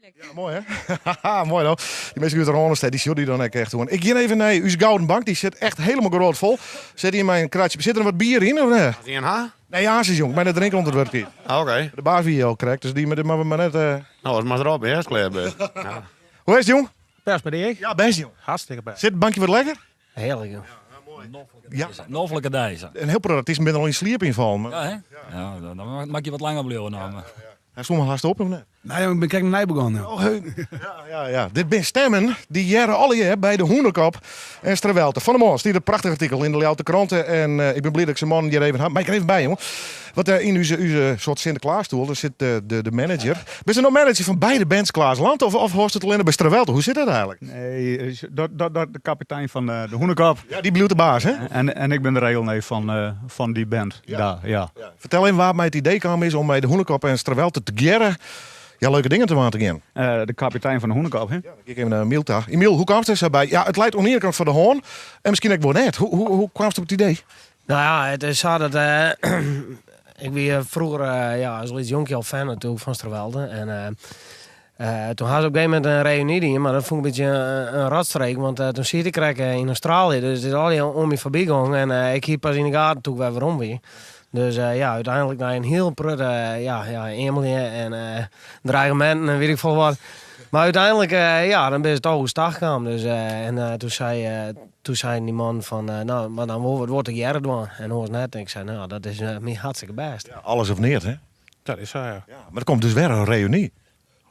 Ja, moai hè? moai no. Dy minsken út de Rânestêd, dy sjogge dy dan ek echt oan. Ik gean even nei ús gouden bank, dy sit echt hielendal grôt fol. Sit hjir mei in kratsje. Sit der wat bier yn of net? Wat ien ha? Nee, aansens jong, ik mei net drinke oant it wurk. Oké. De baas wie al krekt, dus dy moat maar net. No, it moat erop, earst klear bist. Ja. Hoe is it jong? Bêst mei dy ek? Ja, bêst jong. Hartstikke bêst. Sit it bankje wat lekker? Hearlik jong. Ja. Noflike dei. Sa. In hiel protte artysten binne al yn sliep ynfallen. Ja, hè? Ja, dan moat je wat langer bliuwe no. Hy sloech him hast op of net? Nee, jong, ik bin krekt nij begûn. Oh, ja, ja, ja. Dit binne stemmen dy hearre allegear by de Hûnekop en Strawelte. Fan 'e moarn stiet in prachtich artikel yn de Ljouwerter Krante en ik bin bliid dat ik se mannen hjir even ha. Mei ik der even by, jonge? Want yn ús, ús soart Sinteklaasstoel, dêr sit de, de, de manager. Bist do no manager fan beide bands Klaas Land of, of hâldst it allinne by Strawelte? Hoe sit dat eigentlik? Nee, dat, dat, dat de kapitein fan de, de Hûnekop. Ja, dy bliuwt de baas, hè? En, en ik bin de regelneef fan, uh, fan dy band. Ja. Ja, ja. ja. Fertel even wa't mei it idee kaam is om mei de Hûnekop en Strawelte tegearre ja, leuke dingen te dwaan te gean. Uh, de kapitein fan de Hûnekop, hè? Ja, dan gean ik even nei Emiel ta. Emiel, hoe kaamst der sa by? Ja, it leit oan de iene kant foar de hân en miskien ek wol net. Hoe, hoe, hoe kaamst op it idee? Nou ja, it is sa dat ik wie froeger ja, as lyts jonkje al fan natuerlik fan Strawelte. En toen ha se op in gegeven momint in reüny dien, mar dat fûn ik in bytsje in rotstreek, want toen siet ik krekt yn Australië, dus it is allegear oan my foarby gong en ik hie pas yn de gaten toen ik wer werom wie. Dus ja, úteinlik nei in hiel protte ja, ja, eamelje en dreigeminten en wit ik folle wat. Mar úteinlik, ja, dan binne se toch oerstach kaam. Dus, en toen sei, toen seinen dy mannen fan, no, mar dan wolle we it wol tegearre dwaan en oars net. En ik sei, no, dat is my hartstikke bêst. Ja, alles of neat, hè? Dat is sa, ja. Ja, mar der komt dus wer in reüny.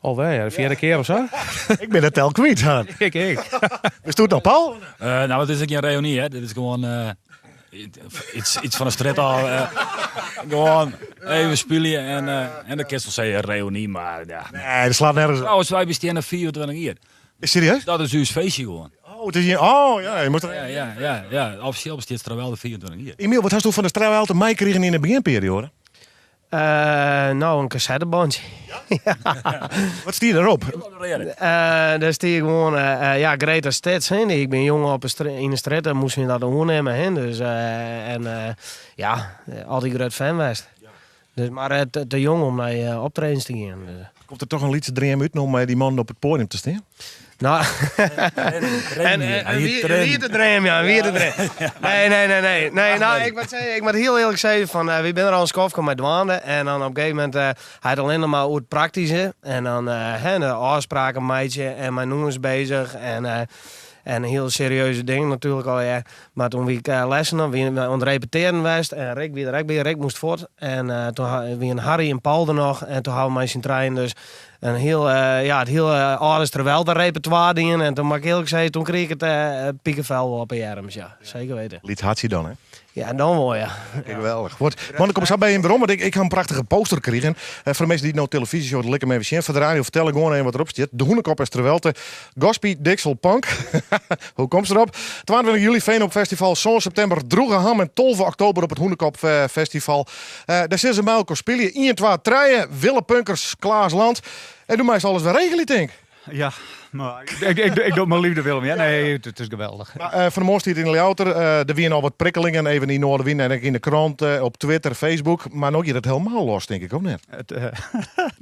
Alwer, ja, de fjirde kear of sa. Ik bin de tel kwyt. Ha. Ik ek. Bist it noch, Paul? No, it is ek gjin reüny, hè. Dit is gewoan iets, iets fan de strjitte ôf. Gewoan even spylje en, en dan kinst wol sizze reüny, mar ja. Nee, dat slacht nergens op. Trouwens, wy besteane 25 jier. Serieus? Dat is ús feestje gewoan. Oh, it is hjir, oh ja, je moat er... Ja, ja, ja, ja. Offisjeel bestiet Strawelte 25 jier. Emiel, wat hasto fan de Strawelte meikrigen yn de begjinperioade? No, in kassettebandje. Ja? Wat stie derop? Dêr stie gewoan, ja, Greatest Hits, hè. Ik bin jonge op 'e yn 'e strjitte, moast my dat oernimme, hè. Dus, en ja, altyd grut fan west. Dus, mar te jong om nei optredens te gean. Dus. Komt der toch in lytse dream út om mei dy mannen op it poadium te stean? No, en, en, wie de dream, ja, wie de dream. Nee, nee, nee, nee. Nee, no, ik moat sizze, ik moat hiel earlik sizze fan, wy binne der al in skoftke mei dwaande en dan op in gegeven momint, hy it allinne mar oer it praktyske en dan hè, de ôfspraken meitsje en mei nûmers bezich en en hiel serieuze dingen natuerlik allegear. Mar toen wie ik lêsten noch, wiene we oan it repetearen west en Rick wie der ek by, Rick moast fuort en toen wiene Harry en Paul der noch en toen hawwe we mei syn trijen dus in hiel, ja, it hiele âlde Strawelte repertoire dien en toen moat ik earlik sizze, toen krige ik it pikefel wol op 'e earms, ja, seker weten. Lyts hartsje dan, hè? Ja, dan wol, ja. Geweldig. Goed. Man, ik kom sa by jim werom, want ik, ik ha in prachtige poster krigen. Foar de minsken dy't no televyzje sjogge, lit ik him even sjen. Foar de radio fertel ik gewoan even wat derop stiet. De Hûnekop en Strawelte, Gospie, Dixel, Punk. Hoe komst derop? 22 july Veenhoop Festival, 7 septimber Droegeham en 12 oktober op it Hûnekop Festival. Dêr sille se mei elkoar spylje. 1, 2, 3, Wille Punkers, Klaas Land. En do meist alles wer regelje, tink. Ja, mar ik, ik, ik doch mei leafde Willem. Ja, nee, it is geweldich. Mar, fan 'e moarn stiet yn de Ljouwerter, der wiene al wat prikkelingen, even yn Noardewyn en ek yn de krant, op Twitter, Facebook. Mar no giet it helemaal los, tink ik, of net? It,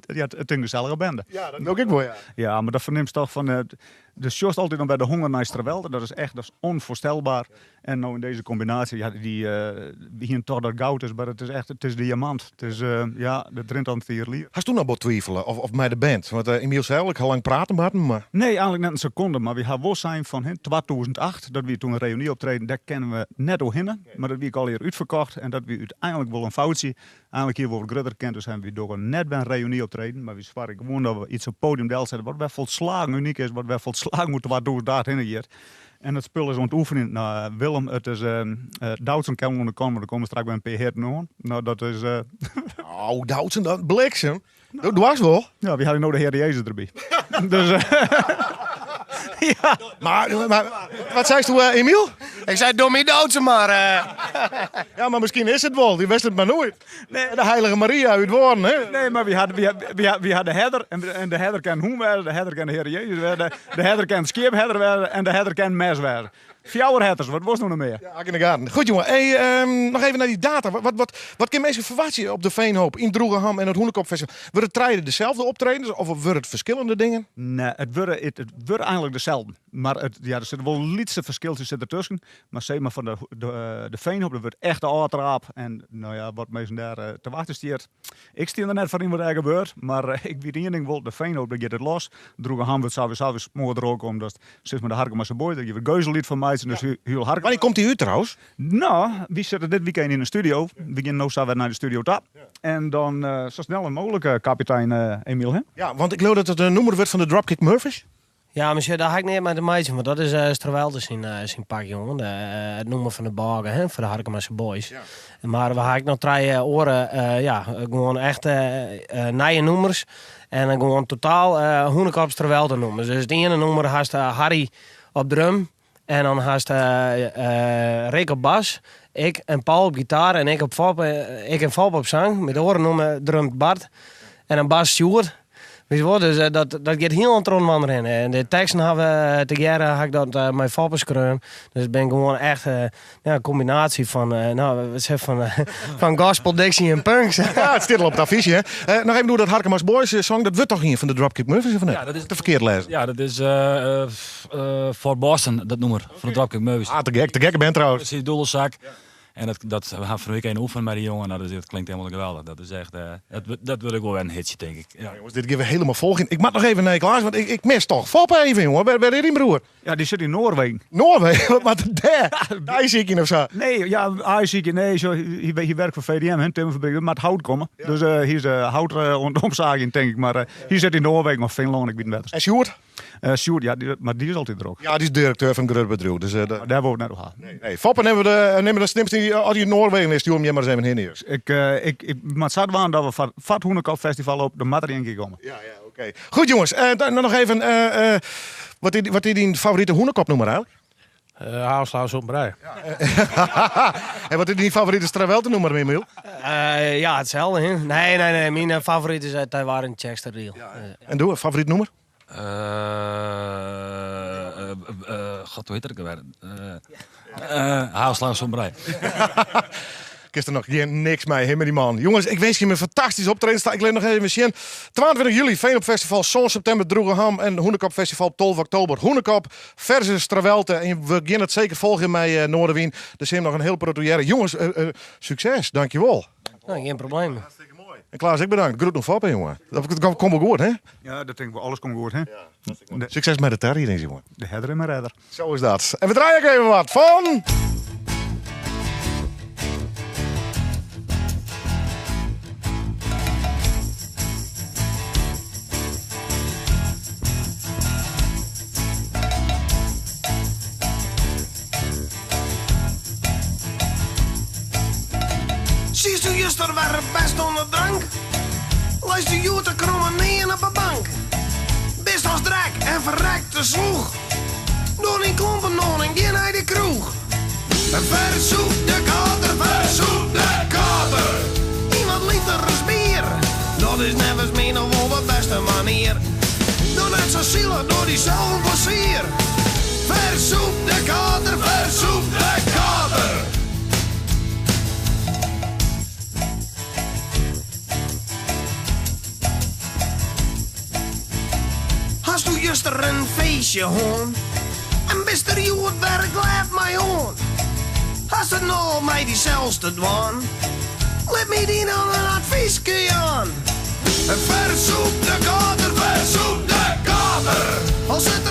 ja, it is in gesellige bende. Ja, dat doch ik wol, ja. Ja, mar dat fernimst toch fan, do sjochst altyd noch by de honger nei Strawelte, dat is echt dat is onvoorstelbaar. En no yn dizze kombinaasje, ja, dy hiene toch dat goud is, mar it is echt, it is diamant. It is, ja, dat rint oan it tierlier. Hasto noch wol twivele, of mei de band? Want Emiel sei al, ik ha lang praten moatten, mar... Nee, eigentlik net in sekonde, mar wy ha wol sein fan, hè, 2008, dat wie toen in reüny-optreden, dêr kinne we net oerhinne, mar dat wie ek allegear útferkocht en dat wie úteinlik wol in foutsje. Eigentlik hie wol wat grutter kind, dus wy dogge net wer in reüny-optreden, mar wy soargje gewoan dat we iets op it podium delsette wat wer folslagen unyk is, wat wer folslagen oer 2008 hinne giet. En it spul is oan it oefenjen. No, Willem, it is Doutzen kin oan de kant, mar der komme straks wer in pear hitten oan. No, dat is. Oh, Doutzen, dat bliksem. Do doarst wol. Ja, wy hawwe no de Hear Jezus derby. Dus. Ja. Mar, mar wat seisto, Emiel? Ik sei, doch my Doutzen mar. Ja, mar miskien is it wol. Dy witst it mar noait. Nee. De Heilige Maria út Woarn, hè? Nee, mar wy hadden, wy, wy, wy hadden de herder en de herder kin hûn wêze, de herder kin de Hear Jezus wêze, de herder kin skiepherder wêze en de herder kin mes wêze. Fjouwer herters, wat wolst no noch mear? Ja, in de gaten. Goed jongen, hey, nog even naar die data. Wat kin minsken ferwachtsje op de Veenhoop yn Droegeham en it Hûnekopfestival? Wurde it trije deselde optredens of wurde it ferskillende dingen? Nee, it wurde eigenlik deselde. Mar it, ja, der sitte wol lytse ferskiltsjes sitte dertusken. Mar sis mar fan de Veenhoop, dat wurdt echt de ôftraap. En no ja, wat minsken dêr te wachtsjen stiet. Ik stean der net foar yn wat dêr gebeurt, mar ik wit ien ding wol, de Veenhoop, dêr giet it los. Droegeham wurdt sawiesa wer smoardrok, omdat sis mar de Harkemase Boys, dêr gean we Geuzelliet fan meitsjen, dus hiel Harkema. Wannear komt dy út trouwens? No, wy sitte dit wykein yn de studio. We gean no sa wer nei de studio ta. En dan sa snel as mooglik, kapitein Emiel, hè? Ja, want ik leau dat it in nûmer wurdt fan de Dropkick Murphys. Ja, mar sjoch, dêr ha ik neat mei te meitsjen, want dat is uh, Strawelte syn, uh, syn pak, jongen. De, uh, it nûmer fan de bôge, hè, foar de Harkemase Boys. Ja. Mar we ha ek noch trije oare, ja, gewoan echt nije nûmers. En dan gewoan totaal uh, Hûnekop Strawelte nûmers. Dus it iene nûmer hast Harry op drum. En dan hast Rick op bas, ik en Paul op gitaar en ik op Fop, ik en Fop op sang. Mei de oare nûmer drumt Bart. En dan bas Sjoerd. Witst wol, dus dat giet hiel troch inoar hinne. En de teksten ha we tegearre, ha ik dat mei Foppe skreaun. Dus it bin gewoan echt ja, in kombinaasje fan, no, wat zeg, fan gospel, Dixie en punks. Ja, it stiet al op it affysje, hè. Noch even oer dat Harkemase Boys song. Dat wurdt toch ien fan de Dropkick Murphys, of net? Ja, dat is te ferkeard lêzen. Ja, dat is For Boston, dat nûmer fan de Dropkick Murphys. Ah, te gek, te gekke band trouwens. Precies, doedelzak. En dat we ha fan de week even oefene mei dy jongen. Nou, dat klinkt helemaal geweldig. Dat is echt, dat wurdt ek wol wer in hitsje, tink ik. Ja. Jongens, dit gean we helemaal folgjen. Ik moat noch even nei Klaas, want ik mis toch Foppe even, jongen. Wêr is dyn broer? Ja, dy sit yn Noarwegen. Noarwegen? Wat moat er dêr? Aaisykjen of sa? Nee, ja, aaisykjen, nee. Zo, hy werkt foar VDM, hè, timmerfabryk. Der moat hout komme. Ja. Dus hy is hout oan it omsaagjen, tink ik. Mar hy sit yn Noarwegen of Finlân, ik wit net better. En Sjoerd? Sjoerd, ja, mar dy is altyd drok. Ja, dy is direkteur fan in grut bedriuw. Dus, Mar dêr wol ik net oer ha. Nee, nee. Foppe, nimme we de, nimme de slimste, as hy yn Noarwegen is, stjoer him hjir mar ris even hinne. Ik, ik moat sa dwaan dat we foar it Hûnekop Festival op, dan moat der ien kear komme. Ja, ja, oké. Goed jongens, dan noch even, wat is dyn favorite hûnekopnûmer eigenlik? Hagelslag op brij. En wat is dyn favorite Strawelte-nûmer, Emiel? Ja, itselde. Hè? Nee, nee, nee. Myn favorite is Taiwan en Chester Deal. Ja, En do, favorite nûmer? God, hoe hjit dat ek alwer? Hagelslag op brij. Kinst der noch gjin niks mei, hè, mei dy man. Jongens, ik winskje jim in fantastysk optreden. Ik lit noch even sjen. 22 july, Veenhoop Festival, sân septimber Droegeham en Hûnekop Festival 12 oktober. Hûnekop versus Strawelte. En we gean it seker folgjen mei Noardewyn. Der sil noch in hiel protte hearre. Jongens, sukses. Dankjewol. Nou, gjin probleem. Hartstikke moai. En Klaas, ek bedankt. Groet oan Foppe, jongen. Dat komt wol goed, hè? Ja, dat tink ik wol. Alles komt goed, hè? Ja, Sukses mei de tariedings, jongen. De herder en mijn redder. Zo is dat. En we draaien ek even wat fan... Sietsto juster wer bêst oan de drank? Leisto hjoed te krommenearjen op 'e bank? Bist as drek en ferrekte slûch? Doch dyn klompen oan en gean nei de kroech. Fersûp de kater, fersûp de kater. Yn wat liters bier, dat is neffens my noch wol de bêste manier. Doch net sa silich, doch dysels in plezier. Fersûp de kater, fersûp de kater. Hasto juster in feestje hân en bist der hjoed wer glêd mei oan? Hast it no mei dysels te dwaan? Lit my dy dan in advyske jaan. Fersûp de kater, fersûp de kater. Al sit der.